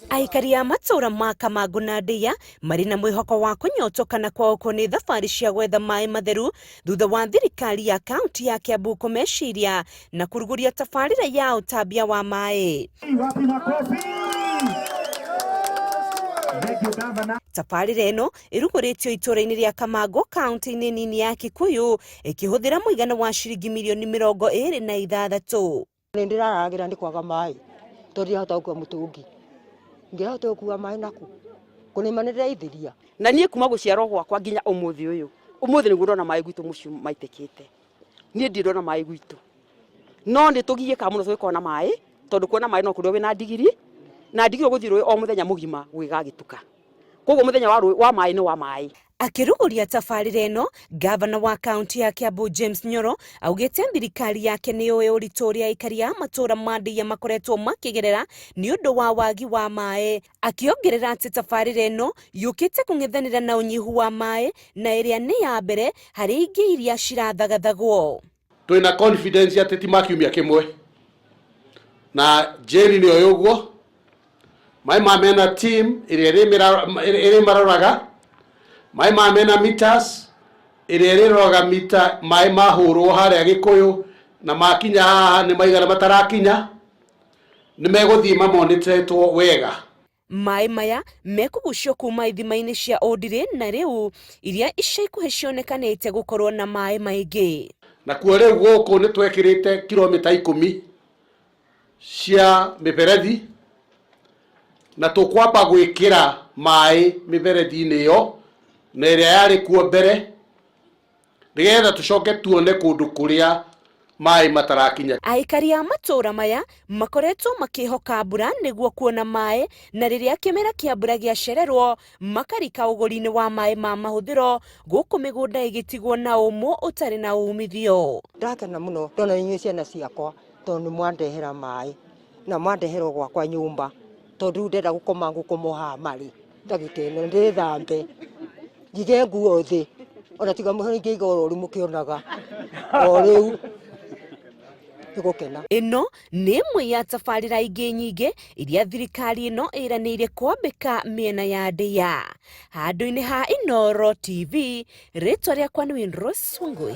Aikari a matũũra ma Kamangũ na Ndeiya marĩ na mwĩhoko wa kũnyotoka na kwaũkwo nĩ thabarĩ cia gwetha maĩ matheru thutha wa thirikari ya kaunti ya Kiambu kũmeciria na kũrugũria tabarĩra ya ũtambia wa maĩ. Wapi makofi? Thank you, Governor. Tabarĩra ĩno ĩrugũrĩtio itũũra-inĩ rĩa Kamangũ kaunti-inĩ nini ya Kikuyu ĩkĩhũthĩra mũigana wa ciringi mirioni 26. Nĩ ndĩraragĩra nĩ kwaga maĩ tondũ ndirahota gũkua mũtũngi, ngĩhota gũkua maĩ naku kũrĩma nĩ ndĩreithĩria. Na niĩ kuma gũciarwo gwakwa nginya ũmũthĩ ũyũ, ũmũthĩ nĩguo ndona maĩ gwitũ mũciĩ maitĩkĩte. Niĩ ndirĩ ndona maĩ gwitũ, no nĩ tũgiĩkaga mũno tũgĩkorwo na maĩ, tondũ kuona maĩ no kũrĩa wĩna ndigiri, na ndigiri ũgũthiĩ rũĩ o mũthenya mũgima gũgĩgagĩtuka. Koguo mũthenya wa rũĩ wa maĩ nĩ wa maĩ. Akĩrugũria tabarĩra ĩno, gavana wa kaunti ya Kiambu James Nyoro augĩte thirikari yake nĩ yũĩ ũritũ ũrĩa aikari a matũũra ma Ndeiya makoretwo makĩgerera nĩ ũndũ wa wagi wa maĩ, akĩongerera atĩ tabarĩra ĩno yũkĩte kũng'ethanĩra na ũnyihu wa maĩ na ĩrĩa nĩ ya mbere harĩ ingĩ iria cirathagathagwo. Twina confidence atĩ ti ma kiumia kĩmwe na Jane nĩ oĩ ũguo maĩ ma mena team ĩrĩa ĩrĩmaroraga maĩ ma mena meters ĩrĩa ĩrĩroraga mita maĩ mahũrwo harĩa Gĩkũyũ na makinya haha nĩ maigana matarakinya nĩ megũthiĩ mamonitetwo wega. Maĩ maya mekũgucio kuma ithima-inĩ cia Ũndirĩ na rĩu iria ica ikuhĩ cionekanĩte gũkorwo na maĩ maingĩ. Nakuo rĩu gũkũ nĩ twekĩrĩte kilomita 10 cia mĩberethi na tũkwamba gwĩkĩra maĩ mĩberethi-inĩ ĩyo na ĩrĩa yarĩ kuo mbere nĩgetha tũcoke tuone kũndũ kũrĩa maĩ matarakinya. Aikari a matũũra maya makoretwo makĩhoka mbura nĩguo kuona maĩ, na rĩrĩa kĩmera kĩa mbura gĩacererwo makarika ũgũri-inĩ wa maĩ ma mahũthĩro gũkũ mĩgũnda ĩgĩtigwo na ũmũ ũtarĩ na umithio. Ndakena mũno ndona inyuĩ ciana ciakwa tondũ nĩ mwandehera maĩ na mwandehera o gwakwa nyũmba, tondũ rĩu ndenda gũkoma ngũkoma o haha marĩ ndagĩka ĩno ndĩthambe njige nguo thĩ, ona tiga ingĩiga oro rĩu mũkĩonaga o rĩu nĩgũkena. Ĩno nĩ ĩmwe ya tabarĩra ingĩ nyingĩ iria thirikari ĩno ĩranĩire kwambĩka mĩena ya Ndeiya. Handũ-inĩ ha Inooro TV, rĩtwa rĩakwa nĩ Winrose Wangui.